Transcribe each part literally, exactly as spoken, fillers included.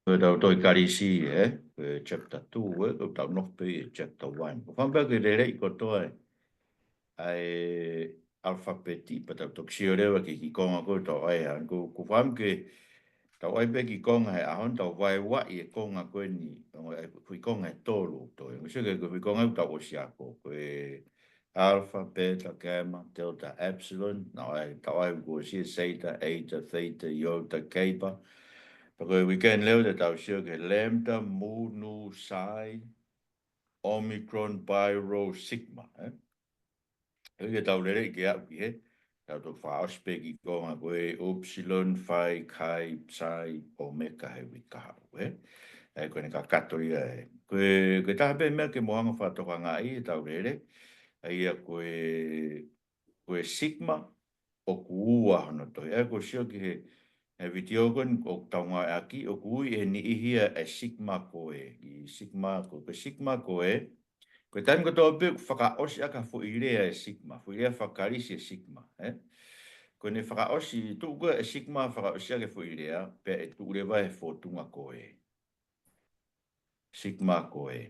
Ko e tau tohi Kalisi, ē? Ko e chapter two, ē? Ko e tau nofo pē ʻi he chapter one. ʻOku ou fakaʻamu pē ke lelei kotoa ē. ʻA e alfabeti, pea tau toki sio leva ki he kiʻi konga ko ē tau ʻai ā. ʻOku ou, ʻoku ou fakaʻamu ke tau ʻai pē kiʻi konga he ʻaho ni, tau vaeua ʻi he konga ko eni, ʻo e kiʻi konga ʻe tolu ʻoku toe. ʻOku ou sio ki he kiʻi konga ʻoku tau ʻosi ako. Ko e Alpha, Beta, Gamma, Delta, Epsilon, naʻe ʻai, tau ʻai kuo ʻosi e Zeta, Eta, Theta, Iota, Kappa. Pea ko e weekend leva te tau sio ki he Lambda, Mu, Nu, Psi, Omicron, Pi, Rho, Sigma, ē? ʻOku ʻikai ke tau lelei ke aʻu ki hē, tau toki fakaʻosi pē kiʻi konga ko e Upsilon, Phi, Chi, Psi, Omega he uike kahaʻu, ē? ʻA ia ko ʻene kakato ia ē. Ko e, ko e taha pē meʻa ke mou hanga ʻo fakatokangaʻi ʻe tau lelei, ʻa ia ko e, ko e Sigma, ʻoku ua hono tohi. ʻA ia ʻoku ou sio ki he, he vitiō ko eni ʻoku tau ngāueʻaki, ʻoku ui ʻe he niʻihi ia e Sigma ko ē. ʻI Sigma ko, ko e Sigma ko ē, ko e taimi kotoa pē ʻoku fakaʻosi ʻaki ha foʻi lea e Sigma, foʻi lea faka-Kalisi e Sigma, ē? Ko ʻene fakaʻosi, tuʻu ko ē e Sigma fakaʻosi ʻaki e foʻi lea, pea ʻe tuʻu leva he fōtunga ko ē. Sigma ko ē.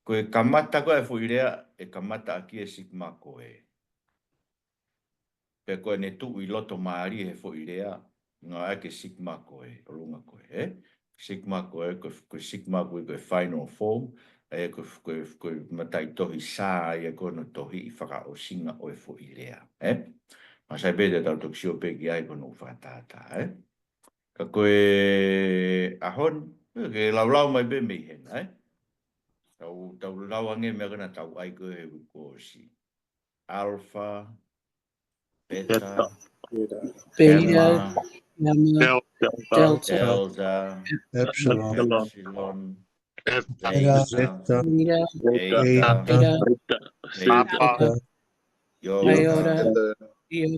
Ko e kamata ko ē e foʻi lea, ʻe kamata ʻaki e Sigma ko ē. Pea ko ʻene tuʻu ʻi loto mālie he foʻi lea, ngāueʻaki e Sigma ko ē, ʻolunga ko ē, ē? Sigma ko ē, ko, ko e Sigma ko ē, ko e final form, ē, ko, ko, ko e mataʻitohi sā ia ko hono tohiʻi fakaʻosinga ʻo e foʻi lea, ē? Masai pē te tau toki sio pē ki ai ko hono fakatātā, ē? Ka ko e ʻaho ni, ke laulau mai pē mei hena, ē? Tau, tau lau ange meʻa ko ē naʻa tau ʻai ko ē he uike kuo ʻosi. Alpha, Beta, Beta, Beta, Gamma, Gamma, Delta, Delta, Delta, Epsilon, Epsilon, Epsilon, Eta, Zeta, Zeta, Omega, Eta, Eta, Theta, Theta, Kappa, Iota, Theta,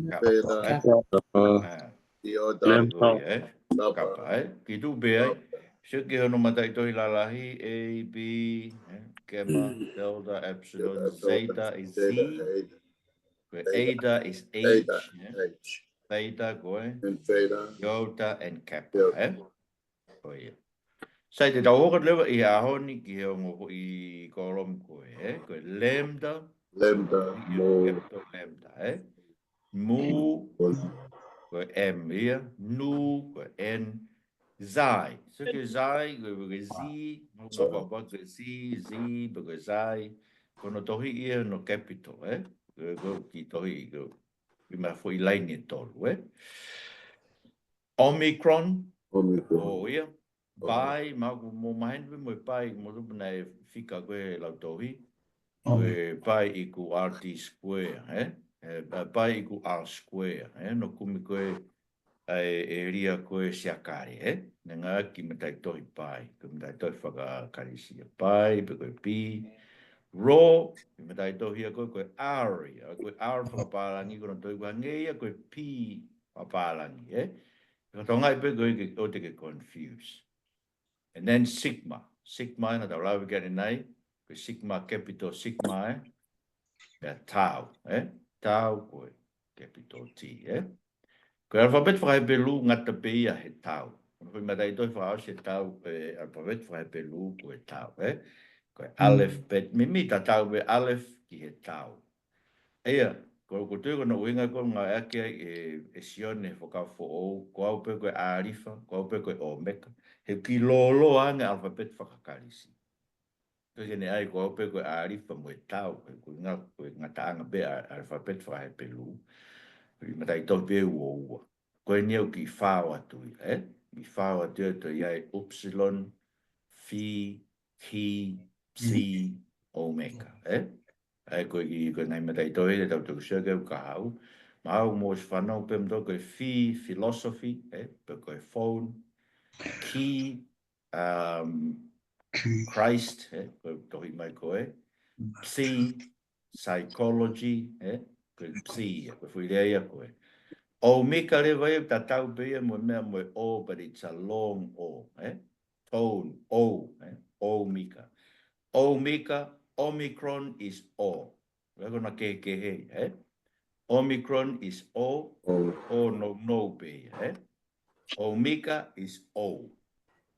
Kappa, ē? Kappa, Ah, Lambda, ʻio, ē? Kappa, ē? Ki tuʻu pē ai. Sio ki hono mataʻitohi lalahi, A, B, ē? Gamma, Delta, Epsilon, Zeta is Z, ko e Eta is H, ē? Theta ko ē, Iota and Kappa, ē? Ko ia. Sai te tau hoko leva ʻi he ʻaho ni ki he ongo foʻi kolomu ko ē, ē? Ko e Lambda, Lambda, ʻi he Mu, capital Lambda, ē? Mu, ko e M ia, Nu, ko e N, Xi. So ko e Xi, ko e, ko e Z, mau Xi. Papa, ko e Z, Xi, pea ko e Xi, ko hono tohiʻi ia hono capital, ē? Ko e, ko e kiʻi tohiʻi, ko e, ʻi he foʻi laine ʻe tolu, ē? Omicron, Omicron. ʻo ia. Pi, mau ʻoku mou maheni pē mo e pi, mou tupu naʻe fika ko ē he lautohi. Ko e pi equal R T square, ē? Ē, pi equal R square, ē? Naʻe kumi ko ē ʻa e ʻēlia ko ē siakale, ē? Naʻe ngāueʻaki mataʻitohi pi, ko e mataʻitohi faka-Kalisi ia. Pi, pea ko e P. Rho, ko e mataʻitohi ia ko ē, ko e R ia, ko e R fakapālangi, ko hono tohiʻi ko ē hangē ia ko e P fakapālangi, ē? Ka tau ngaahi pē ko ē ke ʻoua te ke confuse. And then Sigma. Sigma ē naʻa tau lave ki ai ʻanenai, ko e Sigma, capital Sigma ē. Pea Tau, ē? Tau ko e capital T, ē? Ko e alphabet faka-Hepelū ngata pē ia he Tau. Ko hono foʻi mataʻitohi fakaʻosi e Tau, e alphabet faka-Hepelū ko e Tau, ē? Ko e Aleph, Bet, meimei tatau pē Aleph ki he Tau. ʻA ia, ko, ʻoku ou tui ko hono ʻuhinga ko ē ngāueʻaki ai ʻe, ʻe Sione he Fuakava Foʻou, ko au pē ko e ʻĀlifa, ko au pē ko e ʻŌmeka. He ʻoku kiʻi lōloa ange alphabet faka-Kalisi. Ko ʻene ʻai ko au pē ko e ʻĀlifa mo e Tau, he ko e ngā, ko e ngataʻanga pē ʻa e alphabet faka-Hepelū. Ko e mataʻitohi pē ʻe ua ua. Ko eni ʻoku kiʻi fao atu ia, ē? Kiʻi fao atu ia ʻoku toe ʻi ai Upsilon, Phi, Chi, Psi, Omega, ē? ʻA ia ko e kiʻi, ko e ngaahi mataʻitohi te tau toki sio ki ai he uike kahaʻu. Mahalo mou ʻosi fanongo pē moutolu ko e Phi, philosophy, ē? Pea ko e phone, Chi, um, Chi, Christ, ē? Ko e tohi mai ko ē. Psi, psychology, ē? Ko e psi ia, ko e foʻi lea ia ko ē. Omega leva ia tatau pē ia mo e meʻa mo e O, but it's a long O, ē? Tone, O, ē? Omega. Omega, Omicron is O. ʻOku ʻikai ko hano kehekehe, ē? Omicron is O, O, O nounou pē ia, ē? Omega is O.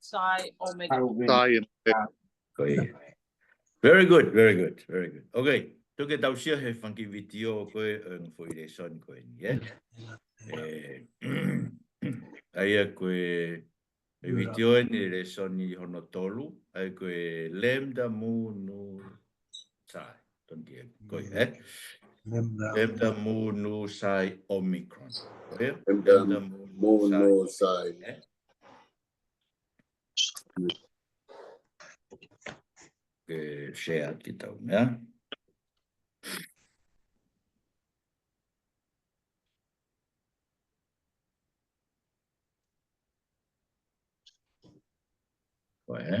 Psi Omicron. Psi Omicron. Psi Omicron. Ko ia. Very good, very good, very good. Okay, tuku ke tau sio he fanga kiʻi vitiō ko ē ʻo e foʻi lēsoni ko eni, ē? ʻA ia ko e, e vitiō eni lēsoni hono tolu, ʻa ia ko e lambda mu nu psi. Tonu ki he, ko ia, ē? Lambda mu nu psi Omicron. Ko ia? Lambda mu nu psi, ē? Ke share ki tau meʻa. Ko ē.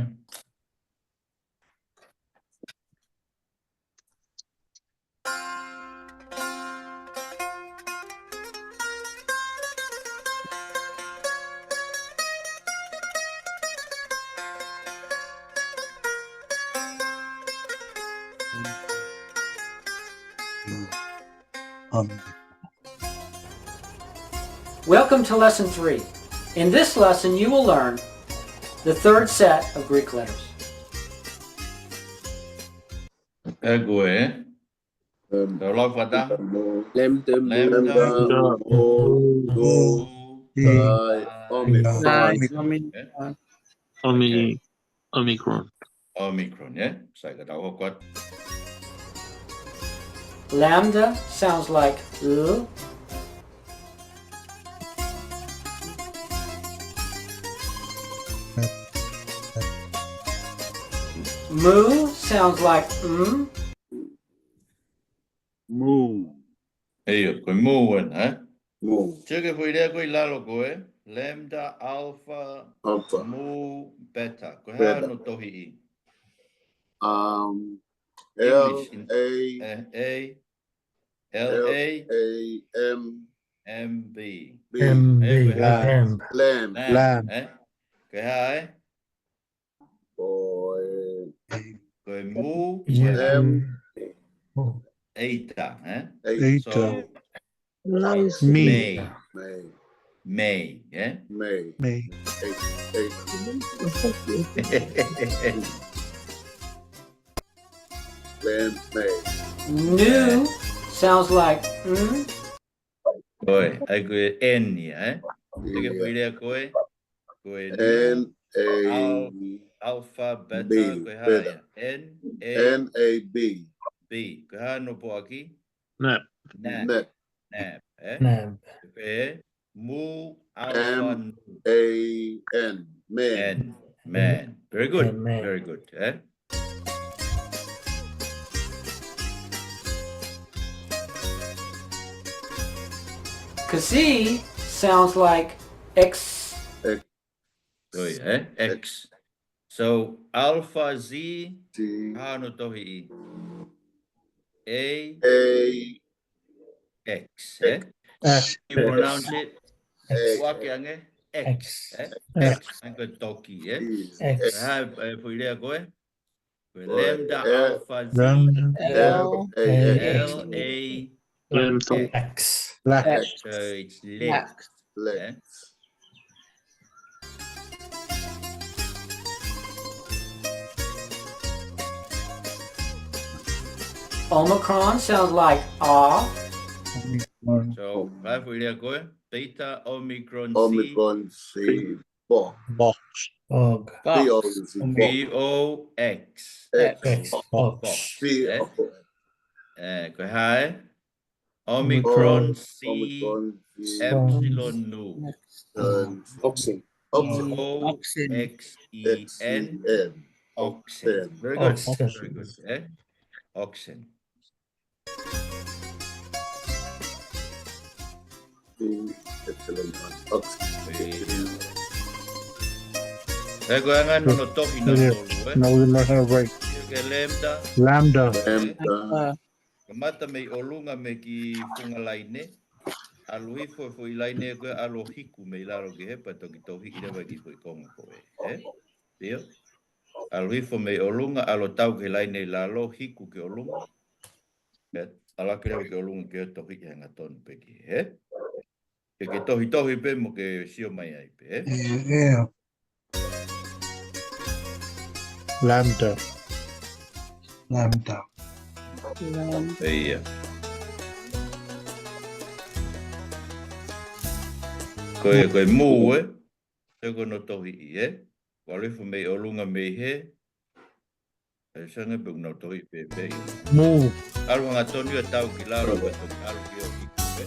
Welcome to lesson three. In this lesson, you will learn the third set of Greek letters. Ē, ko ē. Tau lau fakataha. Lambda mu nu psi Omicron. Omicron. Omicron, ē? Sai, ka tau hoko atu. Lambda sounds like l. Mu sounds like m. Mu. ʻIo, ko e mu ena, ē? Mu. Teke foʻi lea ko ē ʻi lalo ko ē, lambda, alpha, mu, beta. Ko e hā hono tohiʻi? Um, L A, ē, A. L A M B. M B. Ē, ko e hā? Lamb. Lamb. Lamb. Ē? Ko e hā, ē? Ko e Ko e mu, Yeah. M eta, ē? A Eta. So, Nice. Me. May. May. May, ē? May. Me. A, A. Lamb May. New sounds like mm, Ko e, ʻai ko e N ia, ē? Te ke pui lea ko e, ko e N A Al- Alpha, beta, B, ko e hā beta. ia? N A N A B. B. Ko e hā hono poaki? Nap. Nap. Nap. Nap, ē? Nap. Ko e mu alpha M nu. A N. Man. N. Man. Very good. Man. Very good, ē? Kasi sounds like X. Ko ia, ē? X. So, alpha Z, T hā hono tohiʻi? A A X, ē? X. You pronounce it? X. Kuaki ange? X. X. Ē? X. X. Ange ko e toki, ē? X. Hā e pui lea ko e? Ko e Ko e lambda L- alpha Z Lamb. L A X. L A Lamb. X. X. Lax. So it's Lex. Lex. Ē? Omicron sounds like R. So, hā e pui lea ko e? Beta Omicron C. Omicron C. Bo. Box. Bog. B O Z. Box. B O X. X. X. Box. Box. B Ē? O. Ē, ko e hā, ē? Omicron Omicron. C Omicron C. Epsilon nu. Turn. Oxen. Oxen. O Oxen. X E X E N. N. Oxen. Oxen. Very good. Oxen. Very good. Ē? Oxen. Excellent one. Oxen. Ē, ko e anga hono tohi na Yeah. tolu, ē? No, we learn how to write. Sio ki he lambda. Lambda. Lambda. Uh, Kamata mei ʻolunga mei he kiʻi funga laine. ʻAlu hifo e foʻi laine ko ē, ʻalu ʻo hiku mei lalo ki hē pea toki tohiʻi leva ki he foʻi konga ko ē. Ē? Sio? ʻAlu hifo mei ʻolunga, ʻalu ʻo tau ki he laine ʻi lalo, hiku ki ʻolunga. Ē, ʻalu hake leva ki ʻolunga ke tohiʻi hangatonu pē ki hē. Ke ke tohitohi pē mo ke sio mai ai pē, ē? Yeah. Lambda. Lambda. Lamb. ʻIo. Ko e, ko e mu, ē? Sio ki hono tohiʻi, ē? ʻAlu hifo mei ʻolunga mei hē. ʻE sanga pē ʻoku nau tohiʻi pē pē. Mu. ʻAlu hangatonu ia ʻo tau ki lalo pea toki ʻalu ki ʻo hiku pē.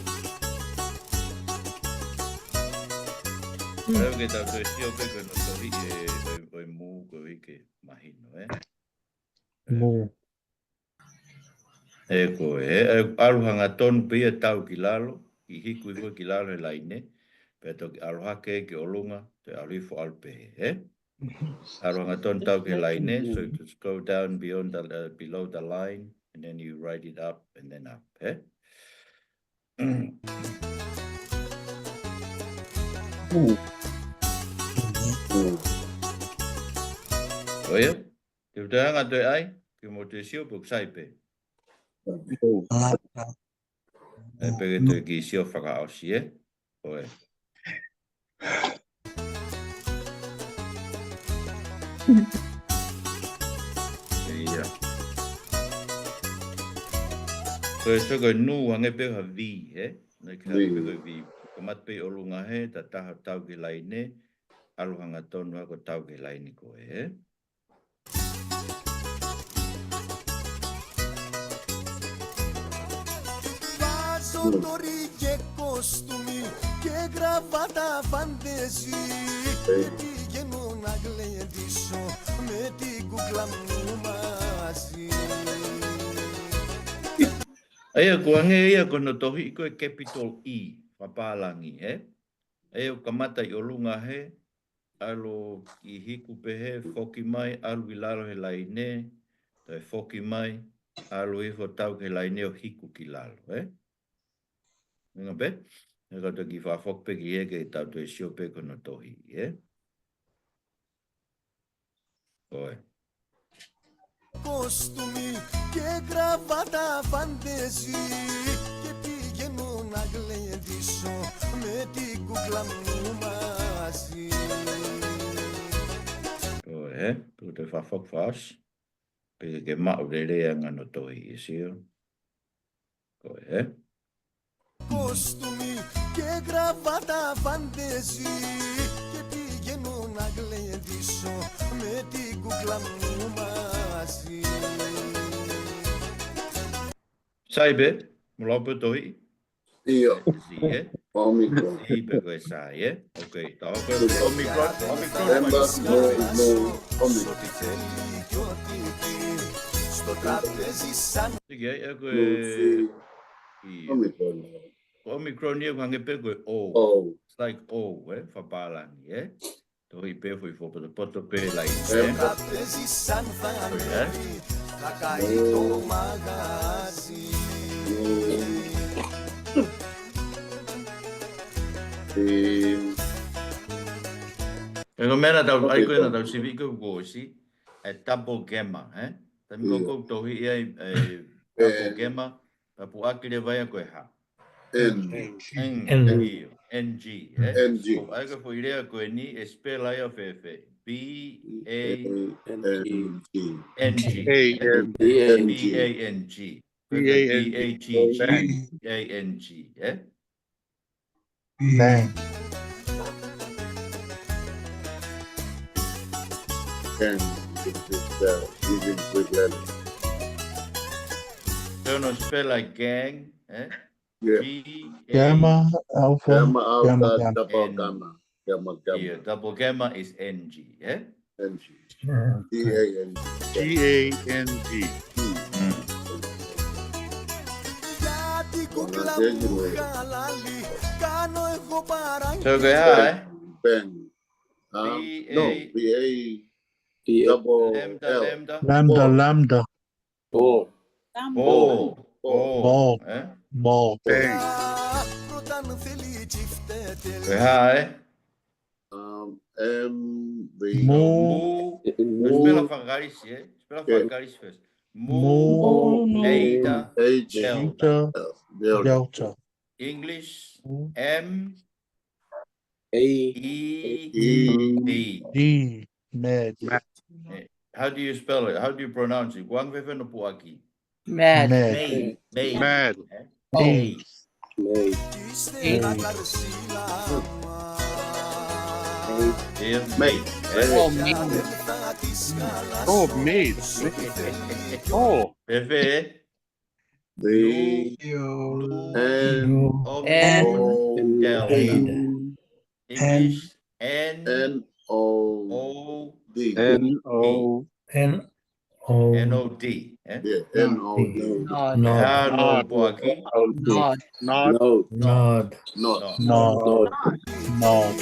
Kae ʻoua ke tau toe sio pē ki hono tohiʻi ē, ʻo e, ʻo e mu ko ē ke mahino, ē? Mu. Ē ko ē, ē, ʻalu hangatonu pē ia ʻo tau ki lalo, ʻo hiku hifo ki lalo he laine, pea toki ʻalu hake ki ʻolunga, toe ʻalu hifo ʻalu pē, ē? ʻAlu hangatonu ʻo tau ki he laine, so you just go down beyond the, uh, below the line, and then you write it up, and then up, ē? ʻIo? Te u toe hanga atu ʻo ʻai, ke mou toe sio pe ʻoku sai pē. Lambda. ʻE pē ke toe kiʻi sio fakaʻosi, ē? ʻOi. ʻIo. Ko e sio ko e nu hangē pē ha V, ē? Naʻe ʻikai hangē pē ko e V. Kamata pē ʻi ʻolunga hē, ta taha tau ki he laine, ʻalu hangatonu hake ʻo tau ki he laine ko ē, ē? Vaso tori ke kostumi ke gravata fantezi. Ti ke no na glediso me ti ku glamu masi. ʻA ia, ko e hangē ia ko hono tohiʻi ko e capital E, fakapālangi, ē? ʻA ia, ʻoku kamata ʻi ʻolunga hē, ʻalu ʻo hiku pē hē, foki mai, ʻalu ki lalo he laine, toe foki mai, ʻalu hifo tau ki he laine ʻo hiku ki lalo, ē? ʻInga pē, ʻe ka toki fakafoki pē ki he ke tau toe sio pē ko hono tohi, ē? Ko ē. Kositumi ke gravata fantezi, ke pige mo na glediso, me ti ku glamu mazi. Ko ē, ʻe, tu te fakafoki fasi. Pea ke maʻu lelei ange hono tohi, ʻe sio. Ko ē. Kositumi ke gravata fantezi, ke pige mo na glediso, me ti ku glamu mazi. Sai pē, mo lau pē tohi. ʻIo. Sai, ē? Omicron. Sai pē ko e sai, ē? Ok, tā ko e Omicron, Omicron, September, Omicron. Mo, mo, Omicron. Siki ai, ē, ko e, Mo, si, ʻio. Omicron. Ko Omicron ia ko e hangē pē ko e O. O. It's like O, ē? Fakapālangi, ē? Tohi pē foʻi fakapotopoto pē laine, ē? Ē? Ko ia, ē? Ē. Ē, ko e meʻa naʻa tau, ʻai ko ē naʻa tau sivi ko ē kuo ʻosi, ʻe double gamma, ē? Taimi ko ē ʻoku tohi ai, ē, double gamma, ka puʻaki leva ia ko e hā? N. N. N. ʻIo, N G, ē? N G. Ko e ʻai ko e foʻi lea ko eni, ʻe spell ai ʻo fēfē. B A N G. N G. A N G. B A N G. B A N G. B A N G. B A N G, ē? Bang. Bang. It's, it's, uh, using Greek letters. So no spell like gang, ē? Yeah. G A Gamma, alpha, gamma, alpha, gamma, gamma. Double N. Gamma, gamma. Yeah, double gamma is N G, ē? N G. Mm. G A N G. G A N G. Mm. So ko e hā, ē? Bang. Um, B A, no, B A, B A, double L. Lambda, lambda. Lambda. Ball. Ball. Ball. Ball. Ball. Ē? Bang. Ko e hā, ē? Um, M, V. Mu. Mu. Mu. Spell fakaKalisi, ē? Spell fakaKalisi first. Mu. Mu. Eta. Eta. Delta. Delta. Delta. English. Mm. M. A. E. E. D. D. Mad. Mad. Eh, how do you spell it? How do you pronounce it? Ko e hā e fēfē hono puʻaki? Mad. Mad. Mad. Mad. Eh? Mad. Mad. Mad. Mad. Yeah. Mad. Oh, mad. Oh, mad. Oh. Fēfē? D, U, N, U, N, O, O, Delta. Delta. English, N, N, O, O, D. D. N, O, N, O. N, O, D, eh? Yeah, N, O, D. Nod. Nod. Hā hono puʻaki? Nod. Nod. Nod. Nod. Nod. Nod.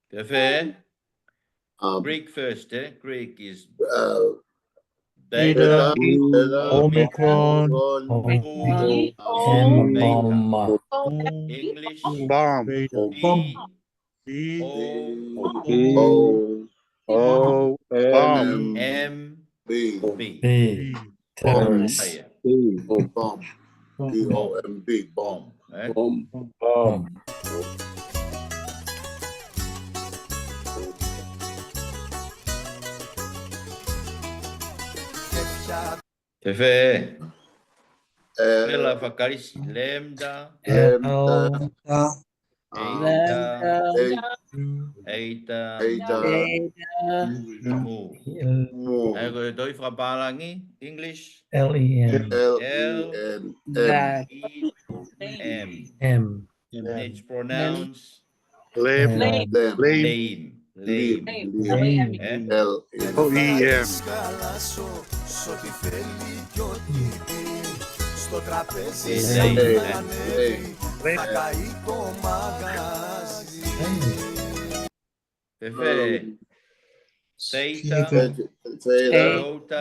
Fēfē? Um, Greek first, eh? Greek is uh, Beta, Beta, Omicron, Omicron, Omicron, Omicron, Omicron, Omicron, Omicron. English, bomb. Beta. B, B, O, O, O, M, M, B, B. B. Terrorist. Fire. Bomb. Bomb. B O M B, bomb. Eh? Bomb. Bomb. Fēfē? Eh, Spell fakaKalisi. Lambda. Lambda. Lambda. Eta. Eta. Eta. Eta. Mu. Mu. Mu. Ē, ko e tohi fakapālangi, English? L E M. L E M. L E M. M. M. It's pronounced Lame. Lame. Lame. Lame. Lame. Lame. Eh? L A M E. Oh, E M. Lame. Lame. Fēfē? Theta, Theta,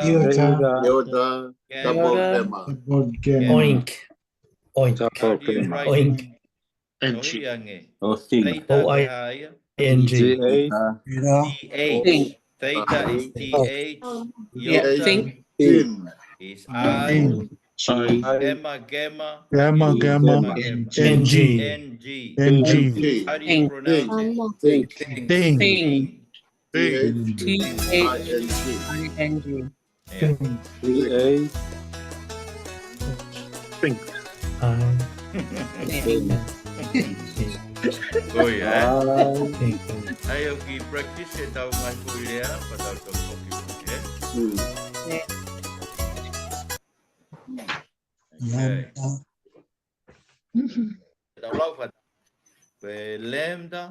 iota, iota, gamma, double gamma. Oink. Oink. How do you write Oink. Tohi ange. O thing. Theta O I te hā ia? N G. G A. T H. Theta is T H. Yeah, Iota thing. Thin. Is I. I. Gamma, gamma. Gamma, gamma, Gamma, gamma. N G, N G. N G. How do you pronounce it? Thing. Thing. Thing. T H T H I N G. I N G. Yeah. T A. Um, Thing. Ko ia, ē? I. Thing. ʻAi ʻo kiʻi practice ʻetau ngaahi foʻi lea, pea tau toki foki, ē? Mm. Okay. Tau lau fata. Ko e lambda,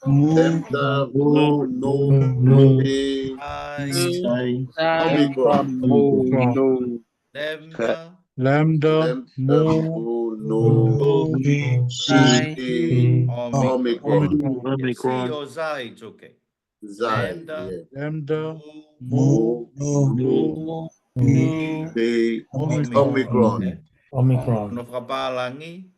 Lambda, mu, nu, Nu. i, I, I. Omicron. Mu, nu. lambda, Lambda, Lambda, mu, mu, nu, nu, i, I. i, Omicron. Omicron. It's C Omicron. or Xi, it's okay. Xi, Lambda, yeah. Lambda, mu, mu, Mu, nu, nu, i, Omicron. Omicron. Omicron. Hono fakapālangi,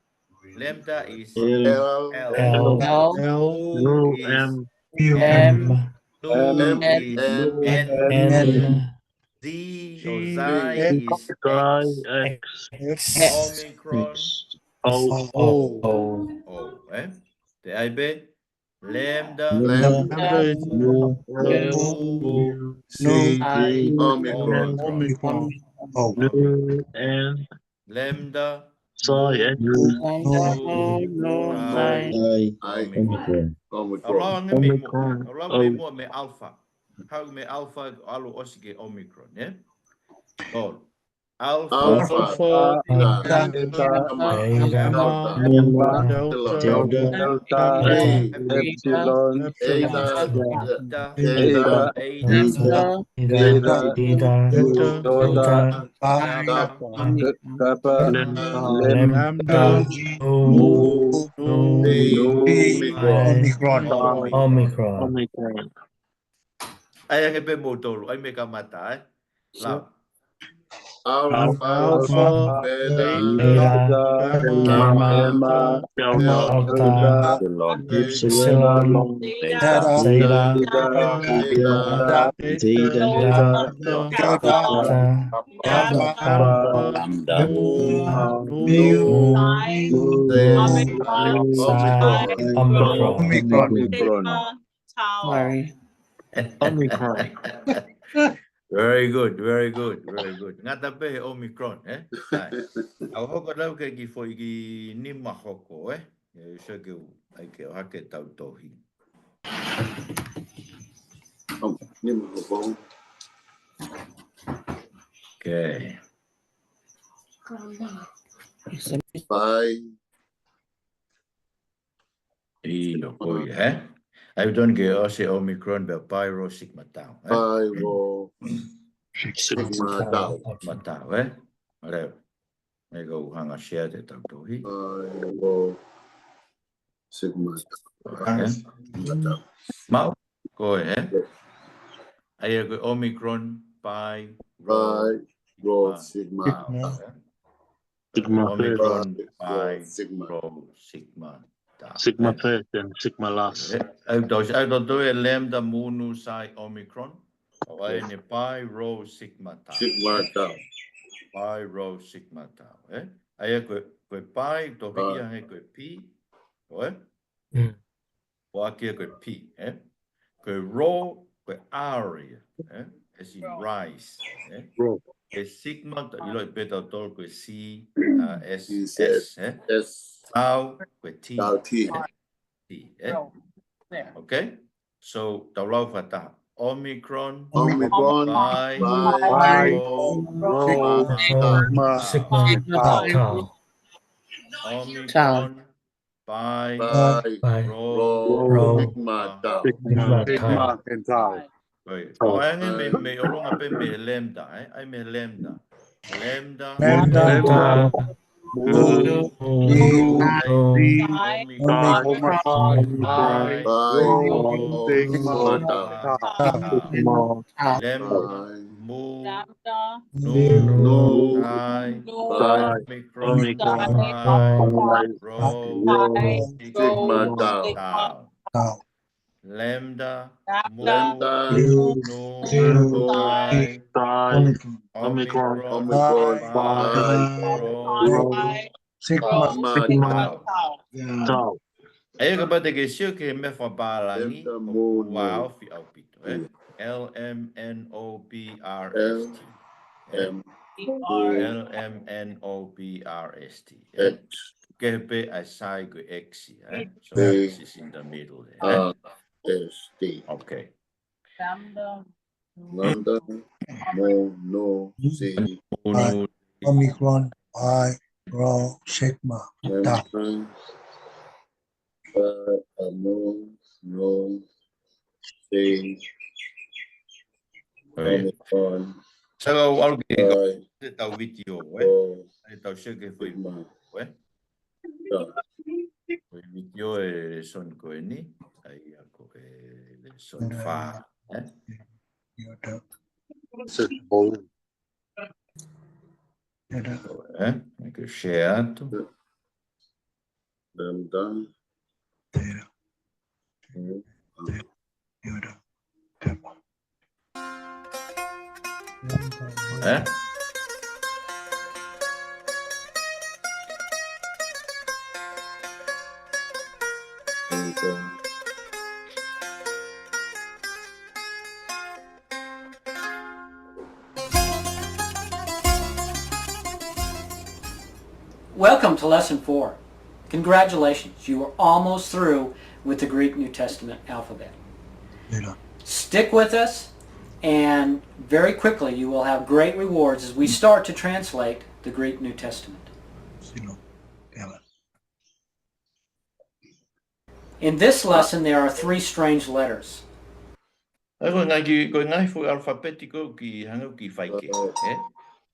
lambda is L. L. L, L. L, Nu, Is M. U, M. M, nu M, is N, N. N, Z or Xi X, is X. Xi, X. X, Omicron. O. O, O, ē? Te ai pē. Lambda. Lambda, Lambda, mu, mu, nu, nu, i, Omicron. Omicron. Nu, N. Lambda. Xi, N. Lambda, mu, nu, xi. I, Omicron. Au lau ange mei muʻa. Omicron. Au lau mei muʻa mei alpha. Haʻu mei alpha ʻo ʻalu ʻosi ki he Omicron, ē? Tolu. Alpha. Alpha, Alpha, Beta, Beta, Gamma, Gamma, Delta, Delta, Delta, Delta, Epsilon, Epsilon, Theta, Theta, Theta, Theta. Theta, Theta, Delta, Kappa, Kappa, Lambda, Mu, Nu, Omicron. Omicron. Omicron. Omicron. ʻAi ange pē mou tolu, ʻai mei kamata, ē? Lau. Alpha, Alpha, Beta, Beta, Gamma, Gamma, Delta, Delta, Epsilon, Theta, Theta, Theta, Theta, Kappa, Mu, Nu, Xi, Omicron. Sorry. Omicron. Very good, very good, very good. Ngata pē he Omicron, ē? ʻAi. Au hoko lau ke ki foʻi ki nima hoko, ē? ʻE, so ke u, ʻai ke ʻohake ʻetau tohi. Oh, nima hoko. Okay. Pi. ʻIo, ko ia, ē? ʻAi tonu ke ʻosi Omicron pea Pi Rho Sigma Tau, ē? Pi Rho Sigma Tau. Sigma Tau, ē? Mālō. ʻE kau hanga share ʻetau tohi. Pi Rho Sigma Tau. Ē? Mau, ko e, ē? ʻAi ko e Omicron, Pi Rho, Pi Rho Sigma Tau. ē? Sigma Omicron, Pi Pi Sigma. Rho Sigma Tau, Sigma ē? first and Sigma last. ʻE, ʻai tau, ʻai tau toe lambda mu nu xi Omicron. ʻAi ʻeni Pi Rho Sigma Tau. Sigma Tau. Pi Rho Sigma Tau, ē? ʻAi ko e, ko e Pi, toki ia he ko e P, ʻo ē? Mm. ʻO ʻaki ko e P, ē? Ko e Rho, ko e R ia, ē? As in rise, ē? Rho. Ko e Sigma, ta, ʻiloʻi pē tautolu ko e C, uh, S, S, S, ē? S, Tau, ko e T, Tau T. ē? T, ē? Okay? So, tau lau fakataha. Omicron, Omicron, Pi, Pi Rho, Rho Sigma Tau. Sigma Tau. Omicron, Pi, Pi Rho, Rho Rho Sigma Tau. Sigma Tau. Right. ʻAi ange mei, mei ʻolunga pē mei lambda, ē? ʻAi mei lambda. Lambda, Lambda, Nu, Nu, Nu, Nu, Omicron, Omicron, Pi, Pi, Rho, Sigma, Tau. Lambda, Mu, Nu, Nu, Nu, Pi, Pi, Omicron, Omicron, Pi, Pi, Rho, Rho, Sigma, Sigma, Tau. Tau. Tau. Lambda, Mu, Lambda, Nu, Nu, Nu, Pi, Pi, Pi, Omicron, Omicron, Omicron, Pi, Pi, Pi, Rho, Rho, Sigma, Sigma, Sigma, Tau. Tau. Tau. ʻA ia kapau te ke sio ki he meʻa fakapālangi, Lambda, Mu, Nu. Ua ofi ʻaupito, ē? Ia. L M N O B R S T. L M N O B R S T, ē? X. Kehe pē ʻa e sai ko e X, ē? So X is in the middle there, ē? R S T. Okay. Lambda, Mu, Nu, Pi, Mu, Nu, Pi, Omicron, Pi, Rho, Sigma, Tau. Lambda, Pi, Mu, Nu, Pi, Omicron, Sai, ʻoku ou ʻalu ki he Pi, ko e tau vitiō, ē? Rho, ʻE tau sio ki he foʻi Sigma, ē? Tau. Foʻi vitiō e lēsoni ko eni, ʻa ia ko e lēsoni fā, ē? Ia, Tau. Six, four. Ia, Tau. Ē? ʻE ke share atu. Lambda. Ia. Hmm. Ia, Tau. Tau. Ē? Welcome to lesson four. Congratulations, you are almost through with the Greek New Testament alphabet. Later. Stick with us, and very quickly you will have great rewards as we start to translate the Greek New Testament. Sino, Ella. In this lesson, there are three strange letters. ʻA ia ko e ngaahi ki, ko e ngaahi foʻi alafapeti ko ē ʻoku hangē ʻoku fai kehe, ē?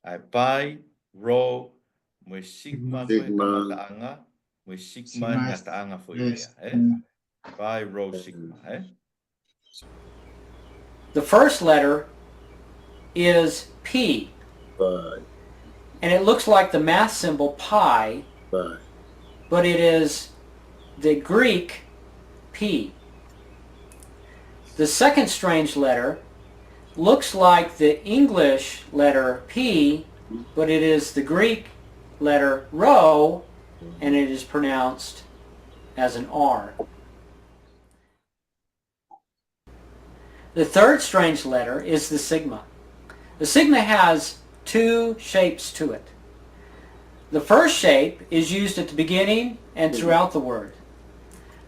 ʻA e Pi, Rho, mo e Sigma, ko e Sigma. Kamataʻanga, mo e Sigma, Sigma. Ngataʻanga foʻi, yes, lea, ē? Mm. Pi, Rho, Sigma, ē? The first letter is P. Pi. And it looks like the math symbol pi, Pi. But it is the Greek P. The second strange letter looks like the English letter P, but it is the Greek letter rho, and it is pronounced as an R. The third strange letter is the sigma. The sigma has two shapes to it. The first shape is used at the beginning and throughout the word.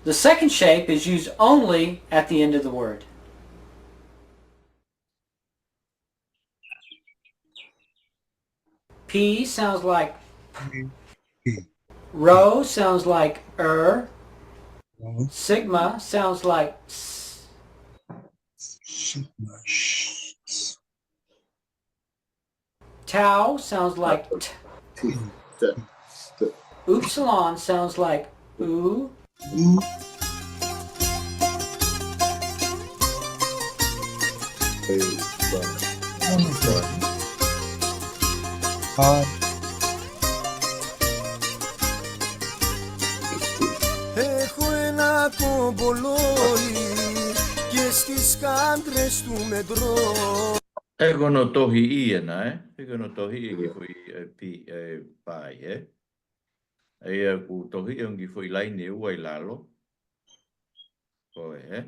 The second shape is used only at the end of the word. P sounds like P. P. Rho sounds like er. Rho. Sigma sounds like s. Sigma, sh, s. Tau sounds like t. T, t, t. Upsilon sounds like u. U. Hey, bye. Bye. Έχω ένα κομπολόι και στις κάντρες του μετρώ. ʻE ko hono tohiʻi ena, ē? ʻE ko hono tohiʻi e kiʻi foʻi, ē, pi, ē, pai, ē? ʻA ia ʻoku tohiʻi ʻe he ongo kiʻi foʻi laine ʻe ua ʻi lalo. Ko ē, ē?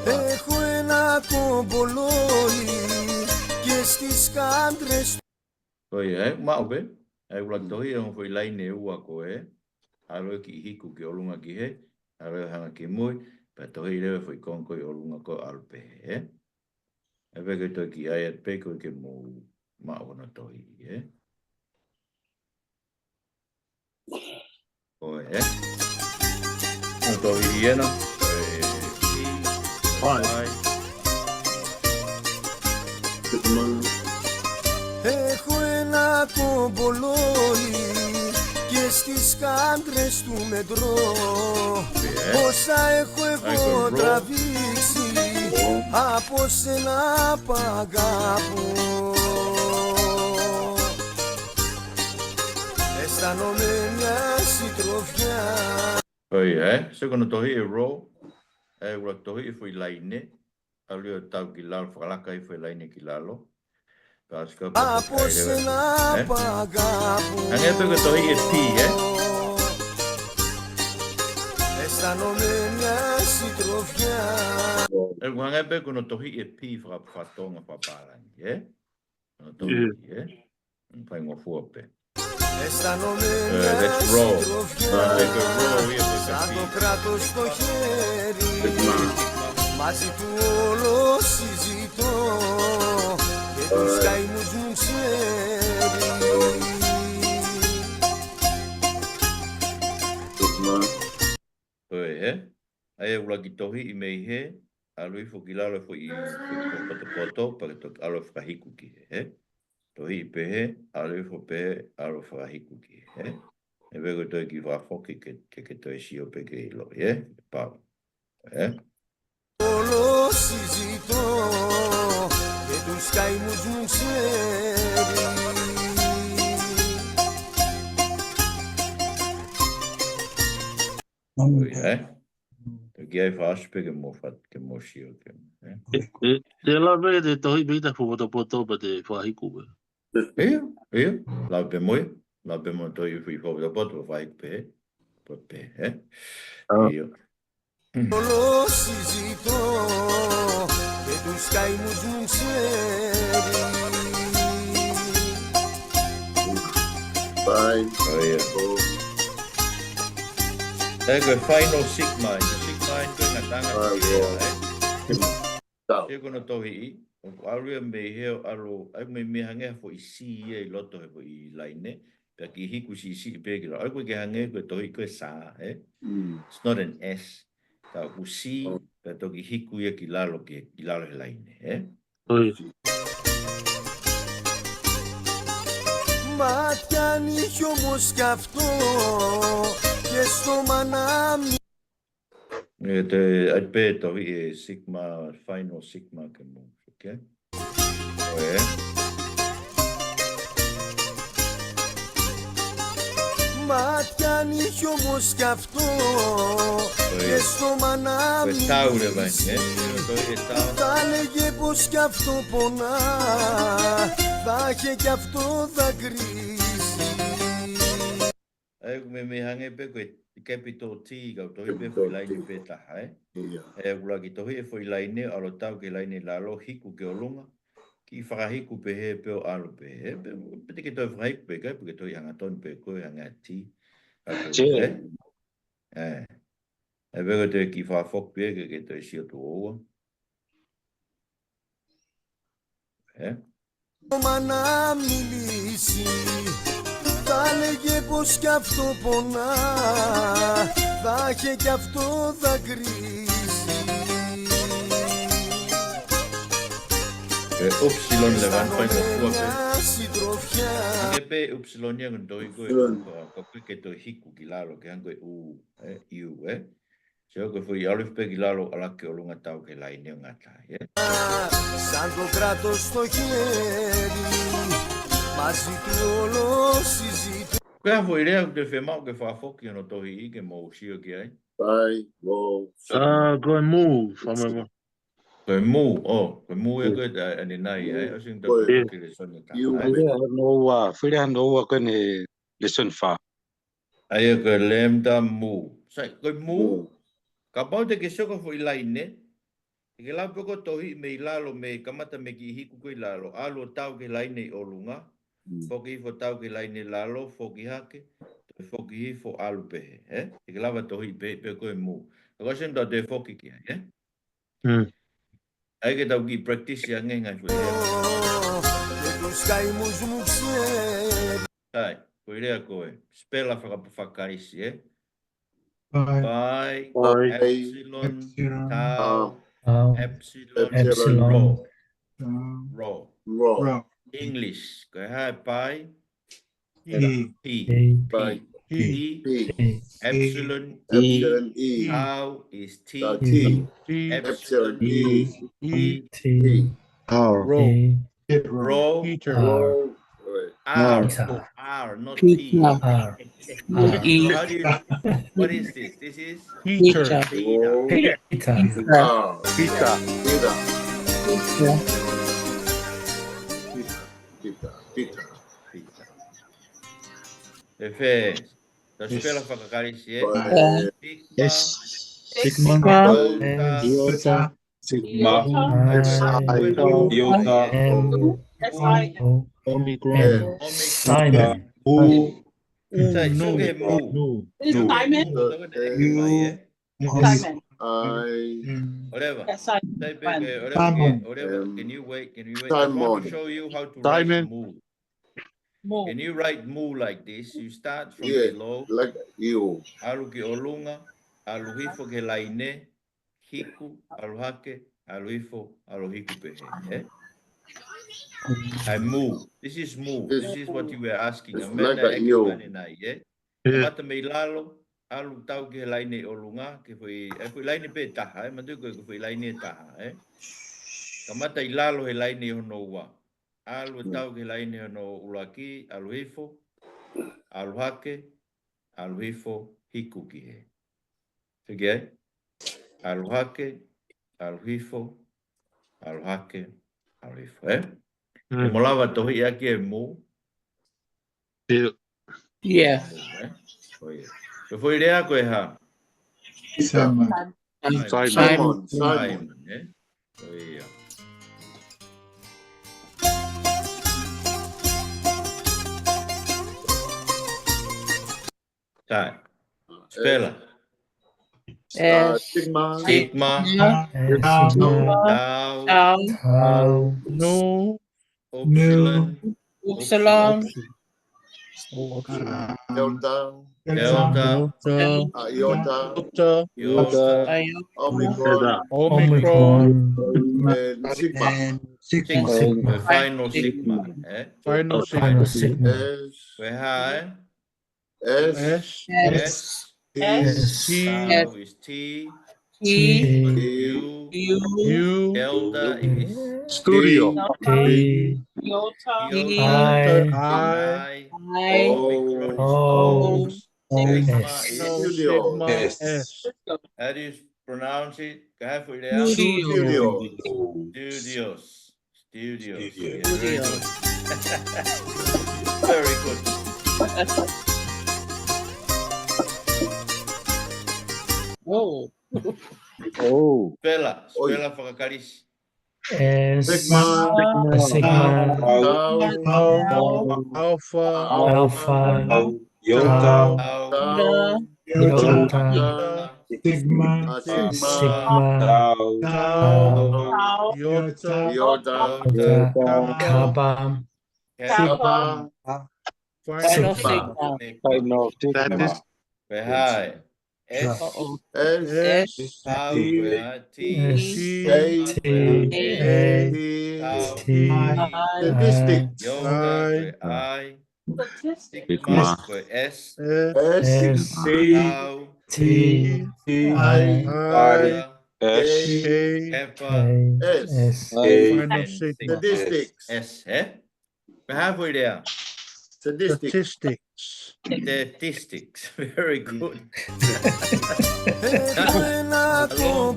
Έχω ένα κομπολόι και στις κάντρες Ko ia, ē, maʻu pē. ʻA ia ʻoku tohiʻi e ongo foʻi laine ʻe ua ko ē. ʻAlu e kiʻi hiku ki ʻolunga ki hē, ʻalu e hanga ki mui, pea tohiʻi leva e foʻi konga ko ē ʻi ʻolunga ko ē ʻalu pē hē, ē. ʻE pē ke toe kiʻi ʻai atu pē ko ē ke mou maʻu hono tohiʻi, ē. Ko ē, ē. Ko e tohiʻi ena, ē, pi, Bye. Bye. Good morning. Έχω ένα κομπολόι και στις κάντρες του μετρώ. Yeah. Πόσα έχω εγώ τραβήξει από σένα π' αγαπώ. Αισθάνομαι μια συντροφιά. ʻOi, ē? Sio ko hono tohiʻi e roll, ē, ʻoku tohiʻi e foʻi laine, ʻalu ʻo tau ki lalo, fakalaka e foʻi laine ki lalo. Pea sio ko e, ē? Hangē pē ko e tohiʻi e P, ē? Ē, ʻoku hangē pē ko hono tohiʻi e P faka-, faka-Tonga, fakapālangi, ē? Hono tohiʻi, ē? Faingofua pē. Ē, let's roll. Ē, ko e roll ia ko e P. Good morning. ʻOi, ē? ʻA ia ʻoku lava ke tohiʻi mei hē, ʻalu hifo ki lalo e foʻi, foʻi potopoto, pea ke toki ʻalu ʻo fakahiku ki hē, ē? Tohiʻi pehē, ʻalu hifo pehē, ʻalu ʻo fakahiku ki hē, ē? Ē, pea ko e toe kiʻi fakafoki ke, ke, ke toe sio pē ke ʻiloʻi, ē? Pau. Ē? ʻOi, ē? Te u kiʻi fakaʻosi pē ke mou fat-, ke mou sio ki ai, ē? Ē, ē, te lava pē ke te tohiʻi pē kita e foʻi potopoto pea te fakahiku pē. ʻIo, ʻio. Lava pē mo ia. Lava pē mo e tohiʻi e foʻi potopoto pea fakahiku pē, ē? Pea pē, ē? ʻIo. Bye. ʻOi, ē. Ē, ko e final sigma, ko e sigma ē ko e ngataʻanga, ē? Sio ko hono tohiʻi, ʻoku ʻalu ia mei hē ʻo ʻalu, ʻai mei, mei hangē ha foʻi C ia ʻi loto he foʻi laine, pea kiʻi hiku siʻisiʻi pē ki lalo. ʻOku ʻikai ke hangē ko e tohiʻi ko e S, ē? It's not an S. Ka ʻoku C, pea toki hiku ia ki lalo, ki, ki lalo he laine, ē? ʻOi. Ē, te, ʻai pē tohiʻi e sigma, final sigma ke mou, okay? ʻOi, ē? ʻOi. Ko e tau leva eni, ē? Tohiʻi e tau. Ē, ʻoku mei, mei hangē pē ko e capital T, ka u tohiʻi pē foʻi laine pē taha, ē? ʻIo. Ē, ʻoku lava ke tohiʻi e foʻi laine, ʻalu ʻo tau ki he laine ʻi lalo, hiku ki ʻolunga, kiʻi fakahiku pehē pē ʻo ʻalu pē, ē? Pea, pea te ke toe fakahiku pē, ʻikai, pea ke tohiʻi hangatonu pē ko e hangē ha T. Ka ko e, ē? Ē. Ē, pea ko e toe kiʻi fakafoki pē ke, ke toe sio tuʻo ua. Ē? Ē, upsilon leva eni, faingofua pē. Hangē pē upsilon ia ko hono tohiʻi ko e, ko, ko e ke toe hiku ki lalo, ke hangē ko e U, ē, U, ē? Sio ko e foʻi ʻalu hifo pē ki lalo ʻalu ki ʻolunga tau ki he laine ʻo ngata ai, ē? Ko e hā e foʻi lea ʻoku te fiemaʻu ke fakafoki hono tohiʻi ke mou sio ki ai? Pai, mo. ʻA, ko e mū, fama. Ko e mū, ʻo, ko e mū ia ko e, ʻa, ʻanenai, ē? ʻOsi ngata ko e, ki he lēsoni ʻe taha. Foʻi lea hono ua, foʻi lea hono ua ko eni lēsoni fā. ʻA ia ko e lambda mū. Sai, ko e mū. Kapau te ke sio ki he foʻi laine, te ke lava pē koe ʻo tohiʻi mei lalo, mei kamata mei he kiʻi hiku ko ē ʻi lalo, ʻalu ʻo tau ki he laine ʻi ʻolunga, foki hifo tau ki he laine ʻi lalo, foki hake, toe foki hifo ʻalu pehē, ē? Te ke lava tohiʻi pē, pē ko e mū. Ka ko e sio eni tau toe foki ki ai, ē? ʻA ia ke tau kiʻi practice ange ngaahi foʻi lea. Sai, foʻi lea ko e spela faka-, fakaKalisi, ē? Pai. Pai. Epsilon, tau. Tau. Epsilon. Epsilon. Rho. Rho. Rho. Rho. English. Ko e hā e pi? E. P. E. P. P. P. P. Epsilon. Epsilon E. Tau is T. Tau T. T. Epsilon E. E. T. Tau. Rho. E. Rho. Peter. Rho. Right. R. Peter. R, not P. Peter. R. Peter. How do you, what is this? This is Peter. Peter. Peter. Peter. Peter. Peter. Peter. Peter. Peter. Peter. Peter. Efe, tau spela fakaKalisi, ē? Right. Sigma. Yes. Sigma. Sigma. Iota. Iota. Sigma. Iota. Iota. Iota. M. O. Omicron. M. Omicron. Simon. U. U. Sai, Nu. Sai ke Mu. Nu. Nu. Simon. Nu. U. Simon. I. Whatever. Sai pē ke, whatever ke, whatever. Can you wait? Can you wait? I want to show you how to write Mu. Mu. Can you write Mu like this? You start from below. Yeah, like you. ʻAlu ki ʻolunga, ʻalu hifo ki he laine, hiku, ʻalu hake, ʻalu hifo, ʻalu hiku pehē, ē? ʻA e Mu. This is Mu. This is what you were asking. It's like a U. Kamata mei lalo, ʻalu tau ki he laine ʻi ʻolunga, ki he foʻi, ʻa e foʻi laine pē taha, ē? Manatuʻi ko e foʻi laine taha, ē? Kamata ʻi lalo he laine hono ua. ʻAlu tau ki he laine hono ʻuluaki, ʻalu hifo, ʻalu hake, ʻalu hifo, hiku ki hē. Sio ki ai? ʻAlu hake, ʻalu hifo, ʻalu hake, ʻalu hifo, ē? Mm. ʻE mo lava tohiʻi ʻaki e Mu? ʻIo. Yeah. Mu, ē? ʻIo. Ko e foʻi lea ko e hā? Simon. Simon. Simon. Simon. Simon, ē? ʻIo. Sai. Spela. S. Sigma. Sigma. Tau. Tau. Tau. Nu. Upsilon. Upsilon. Delta. Delta. Iota. Iota. Omicron. Omicron. And Sigma. Sigma. Sigma. Final Sigma, ē? Final Sigma. Final Sigma. S. Ko e hā, ē? S. S. T. S. T. Tau is T. T. U. U. Delta is Studio. T. Iota. Iota. I. I. Omicron. O. Sigma is Studio. Sigma. S. How do you pronounce it? Ka hā e foʻi lea? Studio. Studios. Studios. Studios. Yeah, very good. Very good. Oh. Oh. Spela, spela fakaKalisi. S. Sigma. Sigma. Tau. Tau. Alpha. Alpha. Tau. Iota. Tau. Tau. Iota. Iota. Sigma. Sigma. Sigma. Tau. Tau. Iota. Iota. Iota. Kappa. Kappa. Final Sigma. Final Sigma. That is very high. S. S. S. Tau, T. T. T. Tau, T. T. Tau. Statistics. Iota, I. Statistics. Sigma, S. S. S. Tau. T. T. I. I. S. K. Kappa. K. S. S. Final Sigma. Statistics. S, ē? Pehē foʻi lea. Statistics. Statistics. Statistics. Very good. Hello.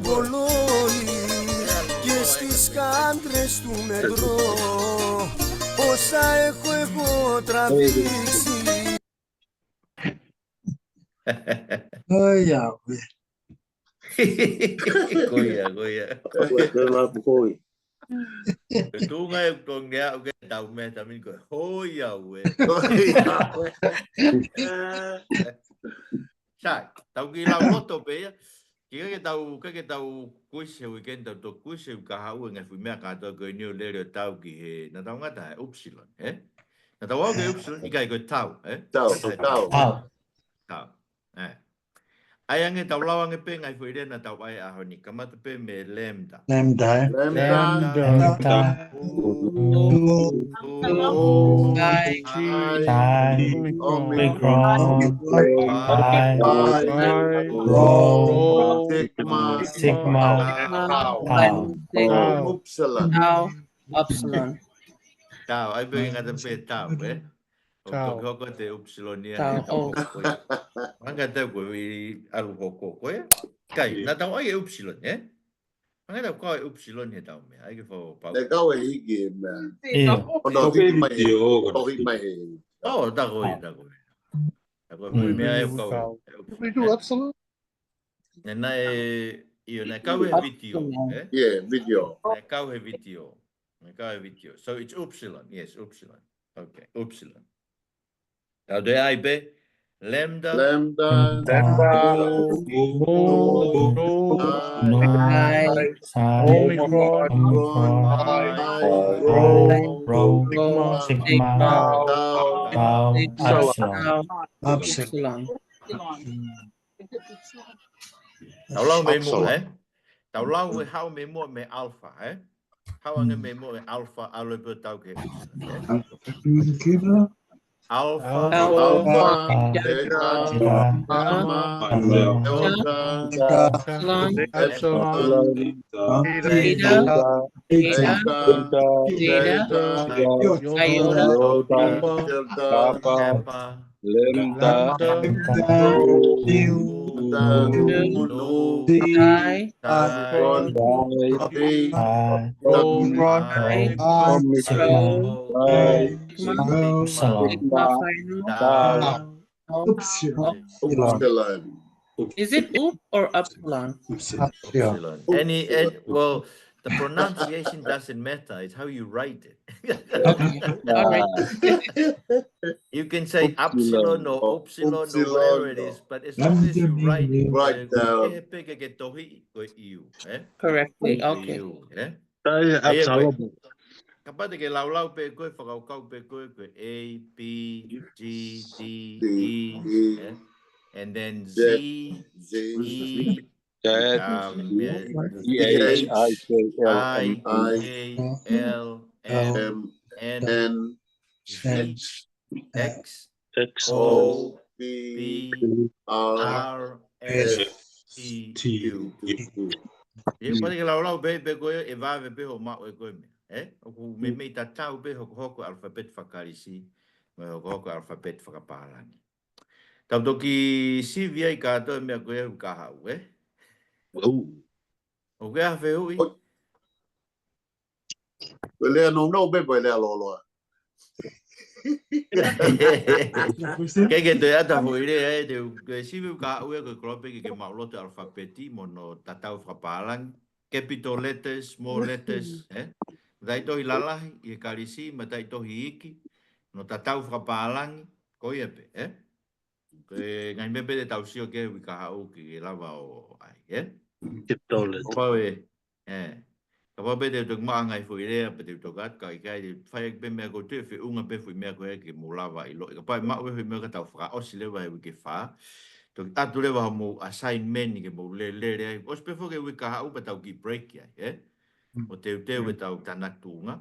Hello. Ko ia, ko ia. Ko ia. Ko ia, ko ia. Ko e tuʻunga ʻeku tokanga ʻaʻaku ki he tau meʻa taimi ni ko e hoi au ē. Hoi au ē. Sai, tau kiʻi lau loto pē ia. Kiʻi ke tau, ke, ke tau kuisi he weekend, tau toki kuisi he uike kahaʻu e ngaahi foʻi meʻa kātoa ko eni ʻo lele ʻo tau ki he, naʻa tau ngata he upsilon, ē? Naʻa tau aʻu ki he upsilon, ʻikai ko e tau, ē? Tau, tau. Tau. Tau. Ē. ʻAi ange, tau lau ange pē ngaahi foʻi lea naʻa tau ʻai he ʻaho ni. Kamata pē mei he lambda. Lambda, ē? Lambda. Lambda. Lambda. Mu. Mu. Psi. Psi. Omicron. Omicron. Pi. Pi. Rho. Rho. Sigma. Sigma. Tau. Tau. Tau. Upsilon. Tau. Upsilon. Tau. ʻAi pē ngata pē tau, ē? ʻO Tau. Toki hoko atu e upsilon ia Tau, he tau ʻo. Ko ia. Manga tau ko e ʻalu hoko ko e. Kai, Ia. naʻa tau ʻai e upsilon, ē? Manga tau kau e upsilon he tau meʻa. ʻAi ke fau pau. Naʻe kau e hiki e meʻa. Ia. ʻO nau Ko hiki mai he. Piti o, ko Nau hiki mai he. ʻO, tā ko ia, tā ko ia. Tā ko ia, ko e meʻa e kau e. Upsilon. Naʻe, naʻe, ʻio, naʻe kau he vitiō, ē? Yeah, vitiō. Naʻe kau he vitiō. Naʻe kau he vitiō. So it's upsilon. Yes, upsilon. Okay, upsilon. Tau toe ʻai pē. Lambda. Lambda. Lambda. Mu. Mu. Mu. Psi. Psi. Omicron. Omicron. Pi. Pi. Rho. Rho. Sigma. Sigma. Tau. Tau. Upsilon. Upsilon. Upsilon. Tau lau mei muʻa, Upsilon. ē? Tau lau e haʻu mei muʻa mei alpha, ē? Haʻu ange mei muʻa e alpha, ʻalu pē ʻo tau ki he upsilon, ē? Alpha. Alpha. Alpha. Beta. Gamma. Delta. Delta. Epsilon. Epsilon. Theta. Theta. Theta. Theta. Theta. Iota. Iota. Delta. Kappa. Kappa. Lambda. Lambda. Mu. Mu. Mu. Psi. Psi. Omicron. Pi. Rho. Omicron. Rho. Sigma. Rho. Sigma. Sigma. Sigma. Sigma. Tau. Upsilon. Upsilon. Is it up or upsilon? Upsilon. Upsilon. Any, any, well, the pronunciation doesn't matter. It's how you write it. Okay. All right. You can say upsilon or upsilon or whatever it is, but as long as you write it, write down. Ke peke ke tohi ko e U, ē? Correctly. Okay. U, ē? Kapau te ke laulau pē ko e, fakakaukau pē ko e, ko e A, B, C, D, E, ē? And then Z, Z, E, Z, um, yeah, H, I, J, L, M, N, X, X, O, P, R, S, T, U. Ia, kapau te ke laulau pē, pē ko e, ʻe vave pē hoʻo maʻu ʻe koe meʻa, ē? ʻOku meimei tatau pē hokohoko ʻalafapeti faka-Kalisi, mo e hokohoko ʻalafapeti fakapālangi. Tau toki sivi ai kātoa e meʻa ko ia ʻoku haʻu, ē? ʻOku ʻi ai ha fehuʻi? Ko e lea nounou pē, ko e lea lōloa. Ke ke toe ʻata foʻi lea, ē, te u, ko e sivi ʻoku haʻu ia ko e kolope ke ke maʻuloto e ʻalafapeti mo hono tatau fakapālangi. Capital letters, small letters, ē? Mataʻitohi lalahi ʻi he Kalisi, mataʻitohi iiki, hono tatau fakapālangi, ko ia pē, ē? Ko e ngaahi meʻa pē te tau sio ki ai he uike kahaʻu ke lava ʻo ʻai, ē? Capital letters. Kapau ē, ē. Kapau pē te u toki maʻu ha ngaahi foʻi lea, pea te u toki ʻatu, ka ʻikai, te u fai pē meʻa ko ē, te u feʻunga pē foʻi meʻa ko ē ke mou lava ʻiloʻi. Kapau ʻe maʻu e foʻi meʻa ka tau fakaʻosi leva he uike fā. Toki ʻatu leva hoʻomou assignment ke mou lele ai. ʻOsi pē foki e uike kahaʻu pea tau kiʻi break ai, ē? ʻO teuteu e tau tānaki tuʻunga.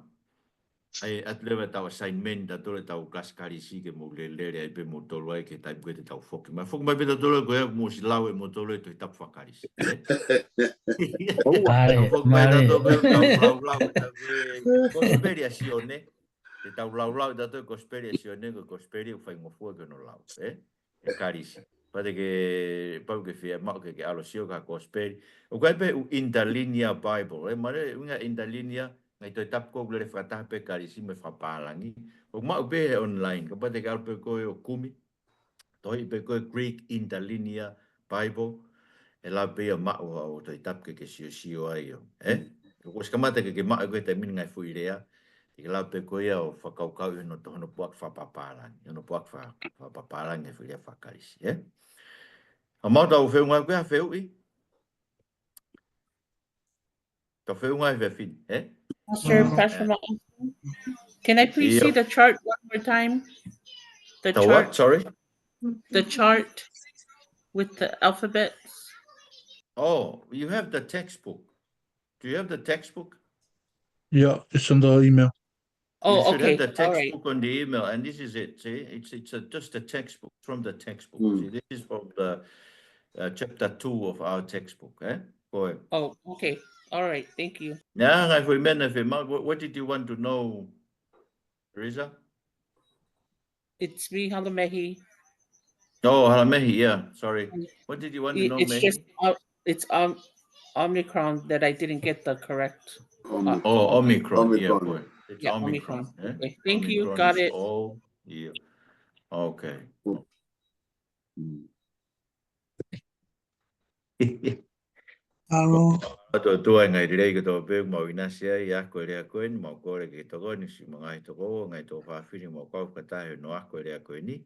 ʻAi, ʻatu leva e tau assignment, tautolu e tau kalasi Kalisi ke mou lele ai pē moutolu ai ki he taimi ko ē te tau foki mai. Foki mai pē tautolu ko ē, mou ʻosi lau ʻe moutolu e Tohi Tapu faka-Kalisi. Mālie, foki mai mālie. Tautolu ko ē, tau laulau, tau ko ē, Kosipeli ʻa Sione. Te tau laulau, tautolu Kosipeli ʻa Sione, ko e Kosipeli ʻoku faingofua ke nau lau, ē? ʻE Kalisi. Pea te ke, pau ke fiemaʻu ke ke ʻalu ʻo sio ki ha Kosipeli. ʻOku ʻi ai pē ʻū interlinear Bible, ē? Mālie, ʻū ngaahi interlinear, ngaahi Tohi Tapu ko ē ʻoku lele fakataha pē Kalisi mo e fakapālangi. ʻOku maʻu pē he online, kapau te ke ʻalu pē koe ʻo kumi. Tohi pē ko e Greek Interlinear Bible, ʻe lava pē ia ʻo maʻu haʻo Tohi Tapu ke ke siosio ai ʻo, ē? ʻOku ʻosi kamata ke ke maʻu ko e taimi ni ngaahi foʻi lea, ʻe lava pē ko ia ʻo fakakaukauʻi hono to-, hono puʻaki fakapālangi, hono puʻaki fa-, fakapālangi he foʻi lea faka-Kalisi, ē? ʻA mau tau feʻunga ko e ha fehuʻi? Tau feʻunga he efiafi ni, ē? Pastor, Pastor Martin, can I please see the chart one more time? The chart. The what? Sorry? The chart. with the alphabets? Oh, you have the textbook. Do you have the textbook? Yeah, it's on the email. Oh, You should okay. have the All right. textbook on the email, and this is it. See, it's it's a, just a textbook from the textbook. Mm. See, this is from the uh, chapter two of our textbook. Eh? Go ahead. Oh, okay. All right. Thank you. Now, if we men, if we ma- what, what did you want to know, Teresa? It's me, Halamehi. Oh, Halamehi, yeah. Sorry. What did you want to It- know, It's Mehi? just, uh, it's um, Omicron that I didn't get the correct. Um, Oh, Omicron. Yeah, Omicron. Boy. It's Yeah, Omicron. Omicron. Eh? Okay. Thank you. Omicron Got is it. all. Yeah. Okay. Mm. Alo. Mātuʻa ʻOtua, ngaahi lelei kotoa pē ʻoku mau ʻinasi ai, ʻi he ako e lea ko eni, mau kole ke tokoni siʻi ngaahi tokoua, ngaahi tō fāfine, mau kau fakataha ʻi hono ako e lea ko eni.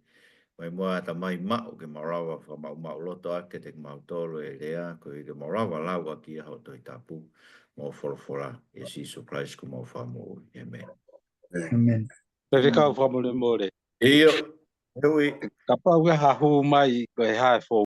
Mai muʻa Tamai maʻu ke mau lava fakamaʻumaʻuloto ʻaki kiate kimautolu e lea, koeʻuhi ke mau lava lau ʻaki ia ho Tohi Tapu, mau folofola, ʻia Sīsū Kalaisi ko homau Fakamoʻui. ʻĒmeni. ʻĒmeni. Faifekau fakamolemole. ʻIo, hui. Kapau ʻe hā hū mai ko e hā e fo